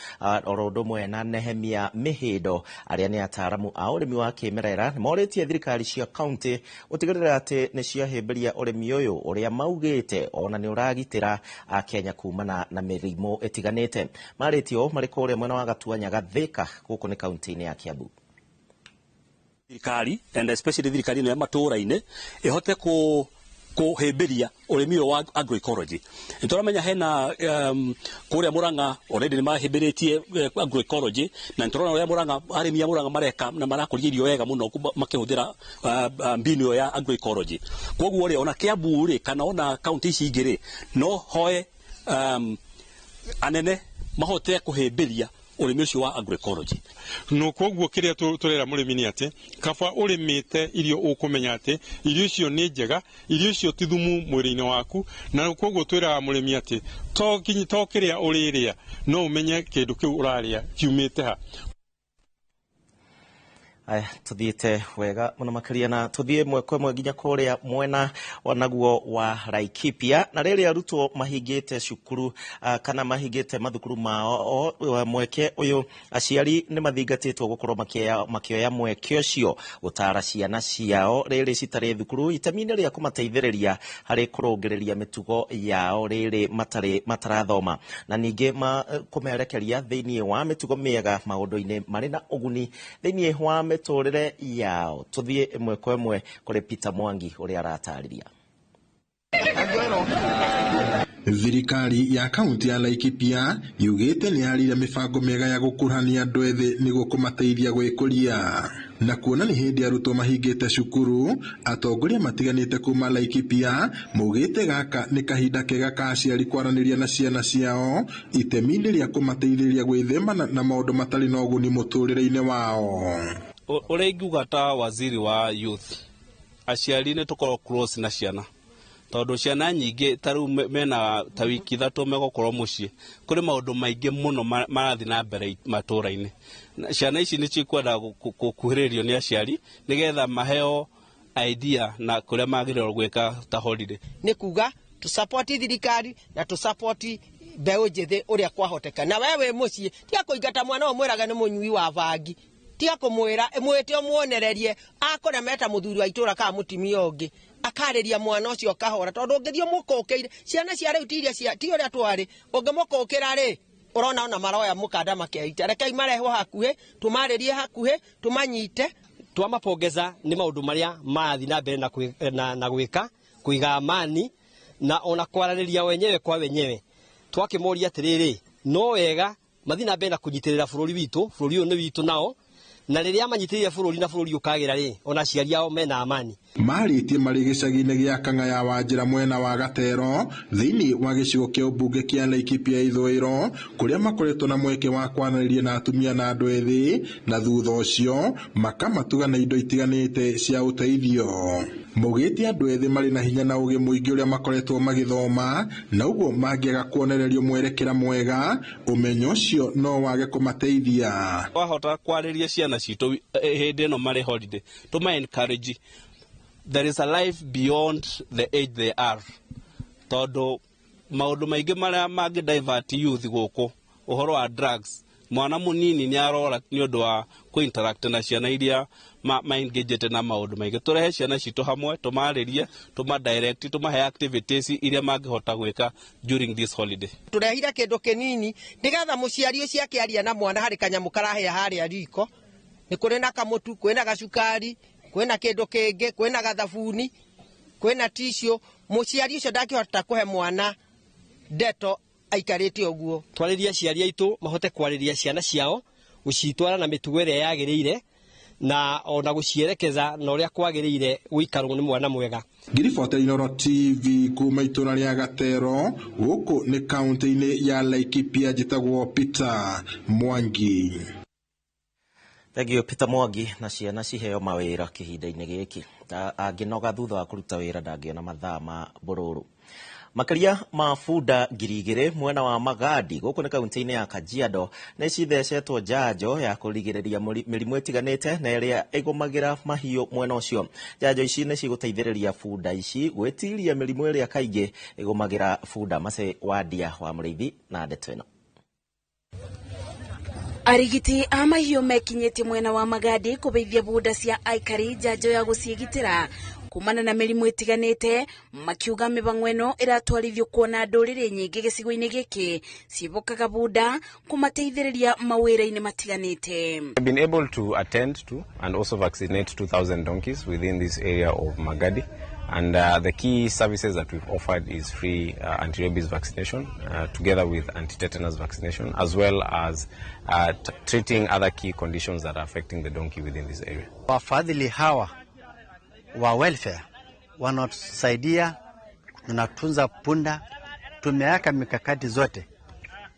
oro ũndũ ũmwe na Nehemia Mĩhĩndo arĩa nĩ ataaramu a ũrĩmi wa kĩmerera nĩ morĩtie thirikari cia kaunti gũtigĩrĩra atĩ nĩ ciahĩmbĩria ũrĩmi ũyũ ũrĩa maugĩte ona nĩ ũragitĩra Akenya kumana na mĩrimũ ĩtiganĩte. Marĩtio marĩ kũrĩa mwena wa Gatuanyaga Thika gũkũ nĩ kaunti-inĩ ya Kiambu. Thirikari and especially thirikari ĩno ya matũũra-inĩ ĩhote kũhĩmbĩria ũrĩmi ũyũ wa agroecology. Nĩtũramenya hena kũrĩa Murang'a already nĩmahĩmbĩrĩtie agroecology, na nĩtũrona ũrĩa Murang'a arĩmi a Murang'a mareka na marakũria irio wega mũno makĩhũthĩra mbinu ĩyo ya agroecology. Koguo rĩ, ona Kiambu rĩ kana ona kaunti ici ingĩ rĩ, no hoe anene mahote kũhĩmbĩria Ũrĩmi ũcio wa agroecology. No koguo kĩrĩa tũrera mũrĩmi nĩ atĩ kaba ũrĩmĩte irio ũkũmenya atĩ irio icio nĩ njega, irio icio ti thumu mwĩrĩ-inĩ waku, na koguo twĩraga mũrĩmi atĩ to kĩrĩa ũrĩrĩa no ũmenye kĩndũ kĩu ũrarĩa kiumĩte ha. Aya, tuthiĩte wega mũno makĩria na tuthiĩ ĩmwe kwa ĩmwe nginya kũrĩa mwena naguo wa Laikipia. Na rĩrĩa arutwo mahingĩte cukuru kana mahingĩte mathukuru mao, mweke ũyũ aciari nĩ mathingatĩtwo gũkorwo makĩoya mweke ũcio gũtara ciana ciao rĩrĩ citarĩ thukuru, itemi-inĩ rĩa kũmateithĩrĩria harĩ kũrũngĩrĩria mĩtugo yao rĩrĩ matarathoma, na ningĩ kũmerekeria thĩinĩ wa mĩtugo mĩega maũndũ-inĩ marĩ na ũguni thĩinĩ wa mĩtũrĩre yao. Tuthiĩ ĩmwe kwa ĩmwe kũrĩ Peter Mwangi ũrĩa aratarĩria. Thirikari ya kaunti ya Laikipia yugĩte nĩ yarire mĩbango mĩega ya gũkuruhania andũ ethĩ nĩguo kũmateithia gwĩkũria. Na kuona nĩ hĩndĩ arutwo mahingĩte cukuru, atongoria matiganĩte kuma Laikipia maugĩte gaka nĩ kahinda kega ka aciari kwaranĩria na ciana ciao itemi-inĩ rĩa kũmateithĩrĩria gwĩthemana na maũndũ matarĩ na ũguni mũtũrĩre-inĩ wao. Ũrĩa ingiuga ta waziri wa youth, aciari nĩ tũkorwo close na ciana, tondũ ciana nyingĩ ta rĩu mena ta wiki 3 megũkorwo mũciĩ, kũrĩ maũndũ maingĩ mũno marathiĩ na mbere matũũra-inĩ. Ciana ici nĩ cikwenda gũkuhĩrĩrio nĩ aciari nĩgetha maheo idea na kũrĩa magĩrĩirwo gwĩka ta holiday. Nĩ kuga tũsapoti thirikari na tũsapoti mbeũ njĩthĩ ũrĩa kwahoteka. Na we wĩ mũciĩ tiga kũingata mwana ũmwĩraga nĩ mũnyui wa bangi, tiga kũmwĩra, mwĩte ũmuonererie akora meta mũthuri wa itũra kana mũtumia ũngĩ akarĩria mwana ũcio kahora, tondũ ũngĩthiĩ ũmũkũkĩire ciana cia rĩu ti iria cia ti ũrĩa twarĩ, ũngĩmũkũkĩra rĩ ũrona ona maroya mũkanda makeita. Rekei marehwo hakuhĩ, tũmarĩrie hakuhĩ, tũmanyite. Twamapongeza nĩ maũndũ marĩa marathiĩ na mbere na gwĩka kũiga amani na ona kwaranĩria wenyewe kwa wenyewe. Twakĩmoria atĩrĩrĩ, no wega mathiĩ na mbere na kũnyitĩrĩra bũrũri witũ, bũrũri ũyũ nĩ witũ nao, na rĩrĩa manyitĩrĩire bũrũri na bũrũri ũkagĩra rĩ, ona aciari ao mena amani. Marĩtie marĩ gĩcagi-inĩ gĩa Kang'a ya Wanjĩra mwena wa Gatero thĩinĩ wa gĩcigo kĩa ũmbunge kĩa Laikipia ithũĩro, kũrĩa makoretwo na mweke wa kwaranĩria na atumia na andũ ethĩ, na thutha ũcio makamatuga na indo itiganĩte cia ũteithio. Maugĩte andũ ethĩ marĩ na hinya na ũgĩ mũingĩ ũrĩa makoretwo magĩthoma, na ũguo mangĩaga kuonererio mwerekera mwega, ũmenyo ũcio no wage kũmateithia. Wahota kwarĩria ciana citũ hĩndĩ ĩno marĩ holiday, tũma encourage there is a life beyond the age they are, tondũ maũndũ maingĩ marĩa mangĩ divert youth gũkũ, ũhoro wa drugs, mwana mũnini nĩ arora nĩ ũndũ wa kũ-interact na ciana iria ma-engagete na maũndũ maingĩ. Tũrehe ciana citũ hamwe, tũmarĩrie, tũma-direct, tũmahe activities iria mangĩhota gwĩka during this holiday. Tũrehire kĩndũ kĩnini nĩgetha mũciari ũcio akĩaria na mwana harĩ kanyamũ karahĩa harĩa riko, nĩ kũrĩ na kamũtu, kwĩna gacukari, kwĩna kĩndũ kĩngĩ, kwĩna gathabuni, kwĩna tissue. Mũciari ũcio ndangĩhota kũhe mwana ndeto aikarĩte ũguo. Twarĩrie aciari aitũ mahote kwarĩria ciana ciao, gũcitwara na mĩtugo ĩrĩa yagĩrĩire, na ona gũcierekeza na ũrĩa kwagĩrĩire gũikarwo nĩ mwana mwega. Ngiribota Inooro TV kuma itũra rĩa Gatero, gũkũ nĩ kaunti-inĩ ya Laikipia, njĩtagwo Peter Mwangi. Thank you Peter Mwangi. Na ciana ciheo mawĩra kĩhinda-inĩ gĩkĩ, angĩnoga thutha wa kũruta wĩra ndangĩona mathaa ma mbũrũrũ. Makĩria ma bunda 2,000 mwena wa Magadi gũkũ nĩ kaunti-inĩ ya Kajiado nĩ cithecetwo njanjo ya kũrigĩrĩria mĩrimũ ĩtiganĩte na ĩrĩa ĩgũmagĩra mahiũ mwena ũcio. Njanjo ici nĩ cigũteithĩrĩria bunda ici gwĩtiria mĩrimũ ĩrĩa kaingĩ ĩgũmagĩra bunda. Mace Wandia wa Mũrĩithi na ndeto ĩno. Arigiti a mahiũ mekinyĩtie mwena wa Magadi kũbeithia bunda cia aikari njanjo ya gũciĩgitĩra kumana na mĩrimũ ĩtiganĩte, makiuga mĩbango ĩno ĩratwarithio kuona ndũrĩrĩ nyingĩ gĩcigo-inĩ gĩkĩ ciĩvokaga bunda kũmateithĩrĩria mawĩra-inĩ matiganĩte. We've been able to attend to and also vaccinate 2,000 donkeys within this area of Magadi. And the key services that we've offered is free anti-rabies vaccination together with anti-tetanus vaccination, as well as treating other key conditions that are affecting the donkey within this area. Wafadhili hawa wa welfare wanatusaidia, tunatunza punda, tumeweka mikakati zote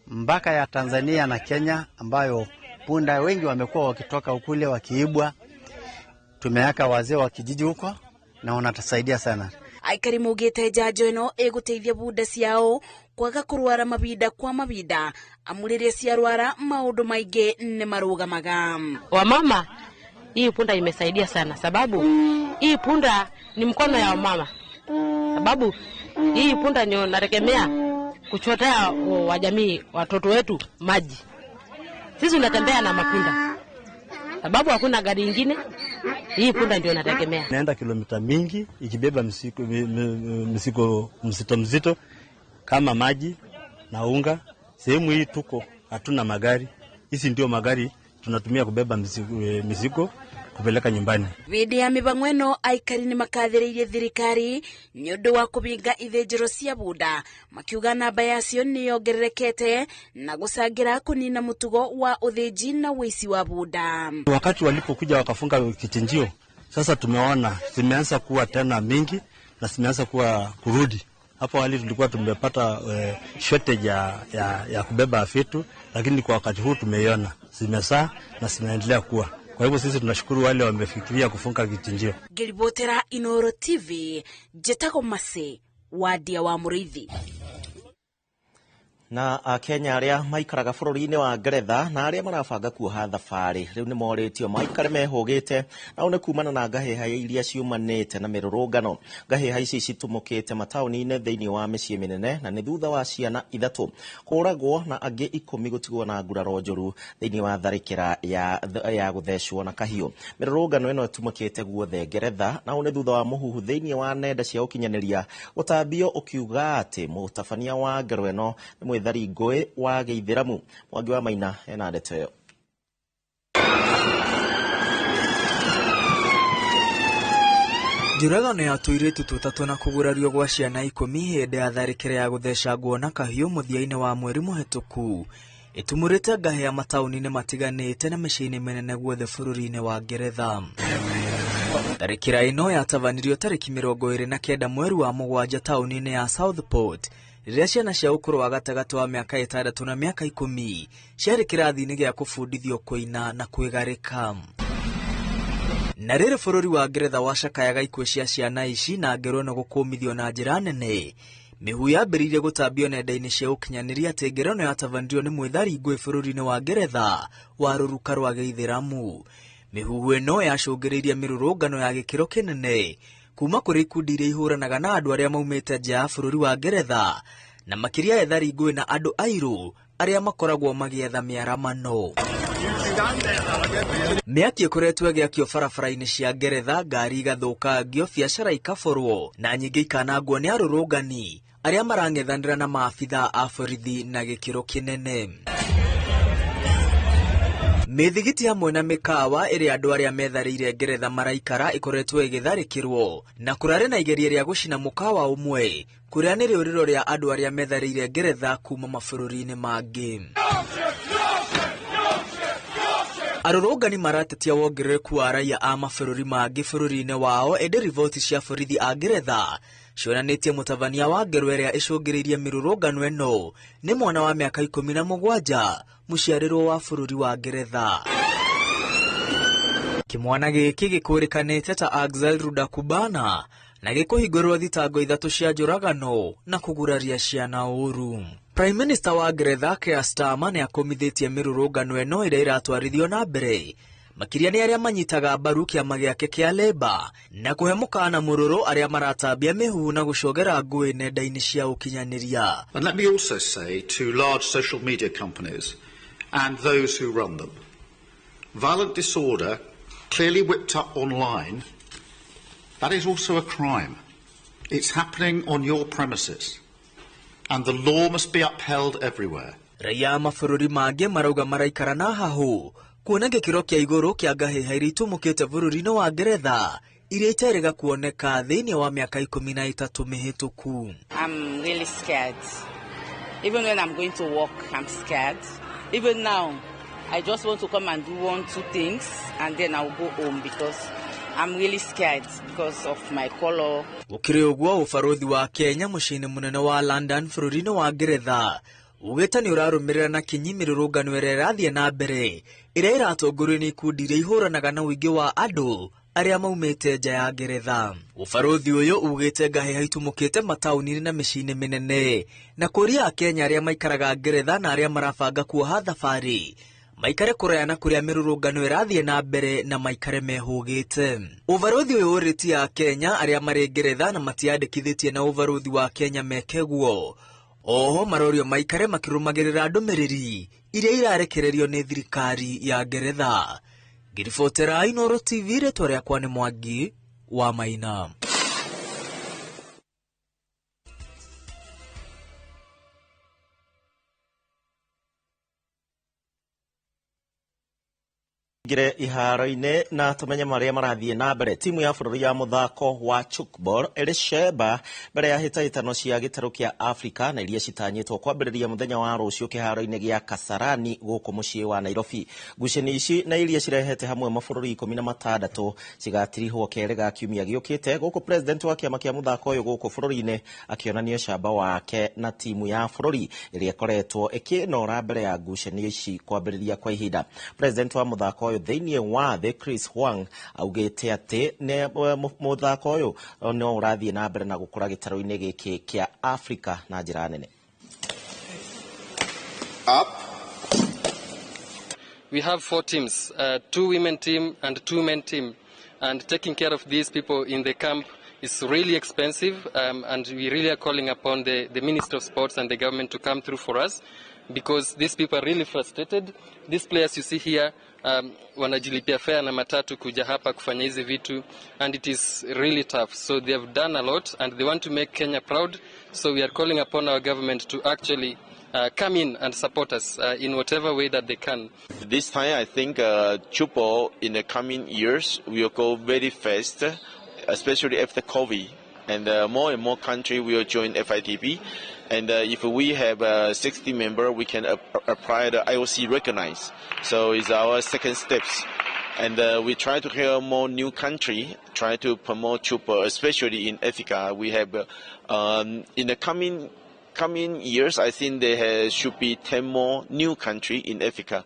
mpaka ya Tanzania na Kenya ambayo punda wengi wamekuwa wakitoka kule wakiibwa. Tumeweka wazee wa kijiji huko na wanatusaidia sana. Aikari maugite njanjo ĩno ĩgũteithia bunda ciao kwaga kũrwara mabinda kwa mabinda amu rĩrĩa ciarwara maũndũ maingĩ nĩ marũgamaga. Wamama, hii punda imesaidia sana sababu hii punda ni mkono ya wamama, sababu hii punda ndio nategemea kuchotea wajamii watoto wetu maji. Sisi tunatembea na mapunda sababu hakuna gari ingine, hii punda ndio nategemea. Naenda kilomita mingi ikibeba mzigo mzito mzito kama maji na unga. Sehemu hii tuko hatuna magari, hizi ndio magari tunatumia kubeba mizigo kupeleka nyumbani. Hĩndĩ ya mĩhang'o ĩno aikari nĩ makathĩrĩirie thirikari nĩ ũndũ wa kũbinga ithĩnjĩro cia bunda, makiuga namba yacio nĩ yongererekete na gũcangĩra kũnina mũtugo wa ũthĩnji na ũici wa bunda. Wakati walipokuja wakafunga kichinjio, sasa tumeona zimeanza kuwa tena mingi na zimeanza kuwa kurudi. Hapo awali tulikuwa tumepata shortage ya kubeba vitu, lakini kwa wakati huu tumeiona zimezaa na zinaendelea kuwa. Kwa hivyo sisi tunashukuru wale wamefikiria kufunga kichinjio. Ngĩribotera Inooro TV, njĩtagwo Mase Wadia wa Mũrĩithi. Na akenya arĩa maikaraga bũrũri-inĩ wa Ngeretha na arĩa marabanga kuoha thabarĩ rĩu nĩ morĩtio maikare mehũgĩte, nao nĩ kumana na ngahĩha iria ciumanĩte na mĩrũrũngano. Ngahĩha ici citumũkĩte mataũni-inĩ thĩinĩ wa mĩciĩ mĩnene na nĩ thutha wa ciana 3 kũragwo na angĩ 10 gũtigwo na nguraro njũru thĩinĩ wa tharĩkĩra ya gũthecwo na kahiũ. Mĩrũrũngano ĩno ĩtumũkĩte guothe Ngeretha, nao nĩ thutha wa mũhuhu thĩinĩ wa nenda cia ũkinyanĩria gũtambio ũkiuga atĩ mũtabania wa ngero ĩno nĩ mwĩthari ngũĩ wa gĩithĩramu. Mwangi wa Maina ena ndeto ĩyo. Njũragano ya tũirĩtu tũtatũ na kũgurario gwa ciana 10 hĩndĩ ya tharĩkĩra ya gũthecangwo na kahiũ mũthia-inĩ wa mweri mũhetũku ĩtumũrĩte ngahĩha mataũni-inĩ matiganĩte na mĩciĩ-inĩ mĩnene guothe bũrũri-inĩ wa Ngeretha. Tharĩkĩra ĩno yatabanirio tarĩki 29 mweri wa 7 taũni-inĩ ya Southport rĩrĩa ciana cia ũkũrũ wa gatagatĩ wa mĩaka 6 na mĩaka 10 ciarĩ kĩrathi-inĩ gĩa kũbundithio kũina na kwĩgarĩka. Na rĩrĩ bũrũri wa Ngeretha wacakayaga ikuũ cia ciana ici na ngero ĩno gũkũmithio na njĩra nene, mĩhuhu yambĩrĩirie gũtambio nenda-inĩ cia ũkinyanĩria atĩ ngero ĩno yatabanirio nĩ mwĩthari ngũĩ bũrũri-inĩ wa Ngeretha wa rũruka rwa gĩithĩramu. Mĩhuhu ĩno yacũngĩrĩirie mĩrũrũngano ya gĩkĩro kĩnene kuma kũrĩ ikundi iria ihũranaga na andũ arĩa maumĩte nja ya bũrũri wa Ngeretha na makĩria ethari ngũĩ na andũ airũ arĩa makoragwo magĩetha mĩaramano. Mĩaki ĩkoretwo ĩgĩakio barabara-inĩ cia Ngeretha, ngari igathũkangio, biacara ikaborwo na nyingĩ ikanangwo nĩ arũrũngani arĩa marang'ethanĩra na maabitha a borithi na gĩkĩro kĩnene. Mĩthigiti hamwe na mĩkawa ĩrĩa andũ arĩa metharĩire Ngeretha maraikara ĩkoretwo ĩgĩtharĩkĩrwo na kũrarĩ na igeria rĩa gũcina mũkawa ũmwe kũrĩa nĩ rĩũrĩro rĩa andũ arĩa metharĩire Ngeretha kuma mabũrũri-inĩ mangĩ. Arũrũngani maratetia wongerereku wa raia a mabũrũri mangĩ bũrũri-inĩ wao, ĩndĩ riboti cia borithi a Ngeretha cionanĩtie mũtabania wa ngero ĩrĩa ĩcũngĩrĩirie mĩrũrũngano ĩno nĩ mwana wa mĩaka 17 mũciarĩrwo wa bũrũri wa Ngeretha. Kĩmwana gĩkĩ gĩkũrĩkanĩte ta Axel Rudakubana na gĩkũhingũrĩrwo thitango 3 cia njũragano na kũguraria ciana ũru. Prime Minister wa Ngeretha Keir Starmer nĩ akũmithĩtie mĩrũrũngano ĩno ĩrĩa ĩratwarithio na mbere makĩria nĩ arĩa manyitaga mbaru kĩama gĩake kĩa Labour na kũhe mũkana mũrũrũ arĩa maratambia mĩhuhu na gũcogera ngũĩ nenda-inĩ cia ũkinyanĩria. And let me also say to large social media companies and those who run them, violent disorder clearly whipped up online, that is also a crime. It's happening on your premises, and the law must be upheld everywhere. Raia a mabũrũri mangĩ marauga maraikara na hahũ kuona gĩkĩro kĩa igũrũ kĩa ngahĩha iria itumũkĩte bũrũri-inĩ wa Ngeretha iria iterĩga kuoneka thĩinĩ wa mĩaka 13 mĩhĩtũku. I'm really scared. Even when I'm going to work, I'm scared. Even now, I just want to come and do 1, 2 things and then I'll go home because I'm really scared because of my color. Gũkĩrĩ ũguo, ũbarũthi wa Kenya mũciĩ-inĩ mũnene wa London bũrũri-inĩ wa Ngeretha Ugĩte nĩ ũrarũmĩrĩra na kinyi mĩrũrũngano ĩrĩa ĩrathiĩ na mbere ĩrĩa ĩratongorio nĩ ikundi iria ihũranaga na ũingĩ wa andũ arĩa maumĩte nja ya Ngeretha. Ũbarũthi ũyũ ugĩte ngahĩha itumũkĩte mataũni-inĩ na mĩciĩ-inĩ mĩnene na kũria Akenya arĩa maikaraga Ngeretha na arĩa marabanga kuoha thabarĩ maikare kũraya na kũrĩa mĩrũrũngano ĩrathiĩ na mbere na maikare mehũgĩte. Ũbarũthi ũyũ ũrĩtie Akenya arĩa marĩ Ngeretha na matiandĩkithĩtie na ũbarũthi wa Kenya meke guo. Oho marorio maikare makĩrũmagĩrĩra ndũmĩrĩri iria irarekererio nĩ thirikari ya Ngeretha. Ngĩribotera Inooro TV, rĩtwa rĩakwa nĩ Mwangi wa Maina. Ngire iharo-inĩ na tumenye marĩa marathiĩ na mbere. Timu ya bũrũri ya mũthako wa Tchoukball ĩrĩ Sheba mbere ya hĩtahĩtano cia gĩtarũ kĩa Afrika na iria citanyĩtwo kwambĩrĩria mũthenya wa rũciũ kĩharo-inĩ gĩa Kasarani gũkũ mũciĩ wa Nairobi. Ngucanio ici na iria cirehete hamwe mabũrũri 16 cigatirihwo kerĩ ga kiumia gĩũkĩte gũkũ president wa kĩama kĩa mũthako ũyũ gũkũ bũrũri-inĩ akĩonania ũcamba wake na timu ya bũrũri ĩrĩa ĩkoretwo ĩkĩnora mbere ya ngucanio ici kwambĩrĩria kwa ihinda. President wa mũthako ũyũ thĩinĩ wa thĩ Chris Huang augĩte atĩ mũthako ũyũ no ũrathiĩ na mbere na gũkũra gĩtarũ-inĩ gĩkĩ kĩa Afrika na njĩra nene. Up. We have 4 teams, 2 women team and 2 men team, and taking care of these people in the camp is really expensive, and we really are calling upon the Minister of Sports and the government to come through for us, because these people are really frustrated. These players you see here wanajilipia fare na matatu kuja hapa kufanya hizi vitu, and it is really tough. So they have done a lot and they want to make Kenya proud. So we are calling upon our government to actually come in and support us in whatever way that they can. This time I think tchoukball in the coming years will go very fast, especially after COVID. And more and more countries will join FITB. And if we have 60 members, we can apply the IOC recognize. So it's our second steps. And we try to hear more new country, try to promote tchoukball, especially in Africa. We have, in the coming years, I think there should be 10 more new countries in Africa.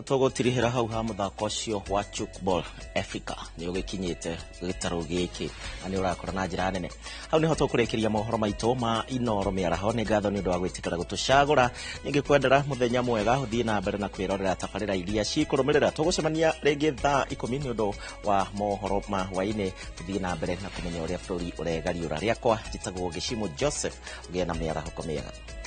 Tũgũtirihĩra hau ha mũthako ũcio wa Tchoukball Africa nĩ ũgĩkinyĩte gĩtarũ gĩkĩ na nĩ ũrakũra na njĩra nene. Hau nĩho tũkũrĩkĩria mohoro maitũ ma Inooro mĩaraho. Nĩ ngatho nĩ ũndũ wa gwĩtĩkĩra gũtũcagũra. Nĩngĩkwendera mũthenya mwega, ũthiĩ na mbere na kwĩrorera tabarĩra iria cikũrũmĩrĩra. Tũgũcemania rĩngĩ thaa 10 nĩ ũndũ wa mohoro ma hwaĩ-inĩ. Tũthiĩ na mbere na kũmenya ũrĩa bũrũri ũregariũra. Rĩakwa njĩtagwo Gĩcimũ Joseph, ũgĩe na mĩarahũko mĩega.